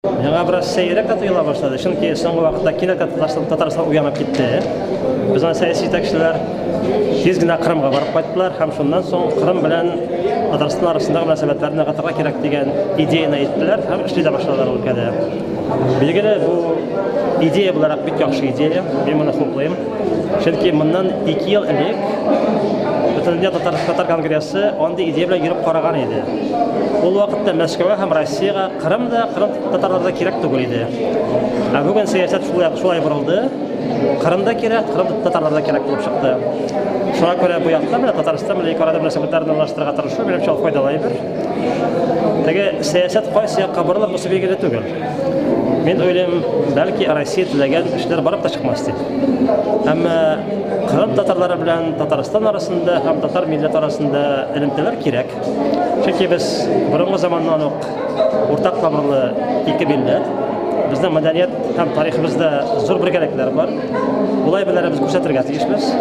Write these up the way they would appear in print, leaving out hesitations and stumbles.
Миңа бераз сәеррәк тә тоела башлады, чөнки соңгы вакытта кинәт кенә Татарстан уянып китте. Безнең сәяси җитәкчеләр тиз генә Кырымга барып кайттылар һәм шуннан соң Кырым белән Татарстан арасындагы мөнәсәбәтләрне ныгытырга кирәк дигән идеяне әйттеләр һәм эшли дә башладылар ул өлкәдә. Билгеле, бу идея буларак бик яхшы идея, мин моны хуплыйм. Чөнки моннан 2 ел элек Бөтендөнья татар, татар конгрессы андый идея белән йөреп караган иде. Ул вакытта Мәскәүгә һәм Россиягә Кырым да, Кырым татарлары да кирәк түгел иде. Ә бүген сәясәт шулай, шулай борылды. Кырым да кирәк, Кырым татарлары да кирәк булып чыкты. Шуңа күрә бу якта менә Татарстан белән ике арада мөнәсәбәтләрне урнаштырырга тырышу, минемчә, ул файдалы әйбер. Теге сәясәт кайсы якка борылыр, бусы билгеле түгел. Мин уйлыйм, бәлки Россия теләгән эшләр барып та чыкмас дип. Әмма Кырым татарлары белән Татарстан арасында һәм татар милләте арасында элемтәләр кирәк. Чөнки без борынгы заманнан ук уртак тамырлы ике милләт. Безнең мәдәният һәм тарихыбызда зур бергәлекләр бар. Ул әйберләрне без күрсәтергә тиешбез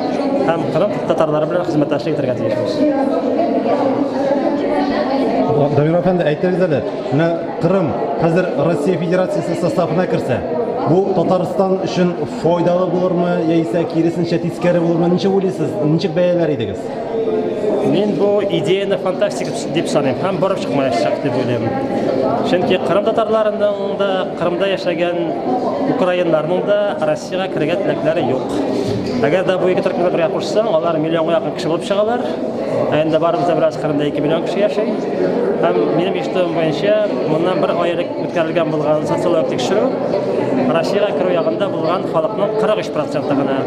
һәм Кырым татарлары белән хезмәттәшлек итәргә тиешбез. Дамир әфәнде, әйтегез әле, менә Кырым хәзер Россия Федерациясе составына керсә, бу Татарстан өчен файдалы булырмы, яисә киресенчә тискәре булырмы? Ничек уйлыйсыз, ничек бәяләр идегез? Мин бу идеяны фантастик дип саныйм һәм барып чыкмаячак дип уйлыйм. Чөнки Кырым татарларының да, Кырымда яшәгән украиннарның да Россиягә керергә теләкләре юк. Әгәр дә бу ике төркемне бергә кушсаң, алар миллионга якын кеше булып чыгалар. Ә инде барыбыз да беләбез, Кырымда 2 миллион кеше яши. Һәм минем ишетүем буенча, моннан бер ай элек үткәрелгән булган социологик тикшерү Россиягә керү ягында булган халыкның 43 проценты гына.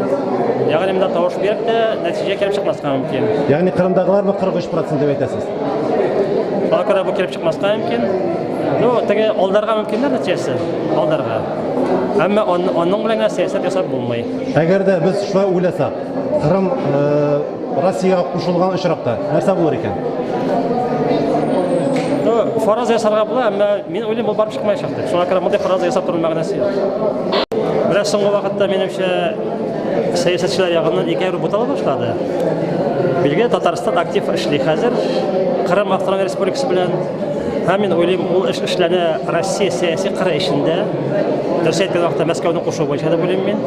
Ягъни монда тавыш биреп тә нәтиҗә килеп чыкмаска мөмкин. Ягъни Кырымдагылармы 43 процент дип әйтәсез? Шуңа күрә бу килеп чыкмаска мөмкин. Ну, теге алдарга мөмкиннәр нәтиҗәсе, алдарга. Әмма аның белән генә сәясәт ясап булмый. Әгәр дә без шулай уйласак, Кырым Россиягә кушылган очракта нәрсә булыр икән? Ну, фараз ясарга була, әмма мин уйлыйм, ул барып чыкмаячак дип. Шуңа күрә мондый фараз ясап торуның мәгънәсе юк. Менә соңгы вакытта минемчә сәясәтчеләр ягыннан ике әйбер бутала башлады. Билгеле, Татарстан актив эшли хәзер Кырым автоном республикасы белән. Һәм мин уйлыйм, ул эш эшләнә Россия сәяси кыры эчендә. Дөрес әйткән вакытта Мәскәүнең кушуы буенча дип уйлыйм мин.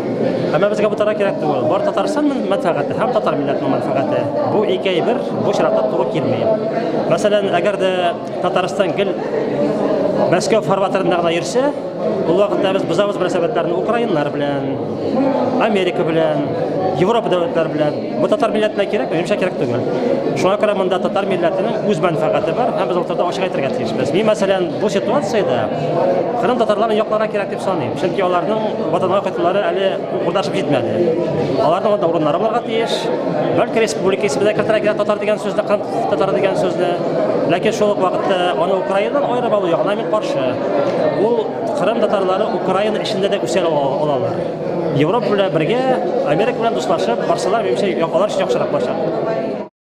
Әмма безгә бутарга кирәк түгел. Бар Татарстан мәнфәгате һәм татар милләтенең мәнфәгате. Бу ике әйбер бу чиратта туры килми. Мәсәлән, әгәр дә Татарстан гел Мәскәү фарватерында гына йөрсә, ул вакытта без бозабыз мөнәсәбәтләрне украиннар белән, Америка белән, Европа дәүләтләре белән. Бу татар милләтенә кирәк, минемчә кирәк түгел. Шуңа күрә монда татар милләтенең үз мәнфәгате бар һәм без ул турыда ачык әйтергә тиешбез. Мин, мәсәлән, бу ситуациядә Кырым татарларын якларга кирәк дип саныйм. Чөнки аларның ватанга кайтулары әле урнашып җитмәде. Аларның анда урыннары булырга тиеш. Бәлки республика исеме дә кертергә кирәк татар дигән сүзне, Кырым татары дигән сүзне. Ләкин шул ук вакытта аны Украинадан аерып алу ягына мин каршы. Ул Кырым татарлары Украина эчендә дә үсә алалар. Европа белән бергә, Америка белән дуслашып барсалар, минемчә, алар өчен яхшырак булачак.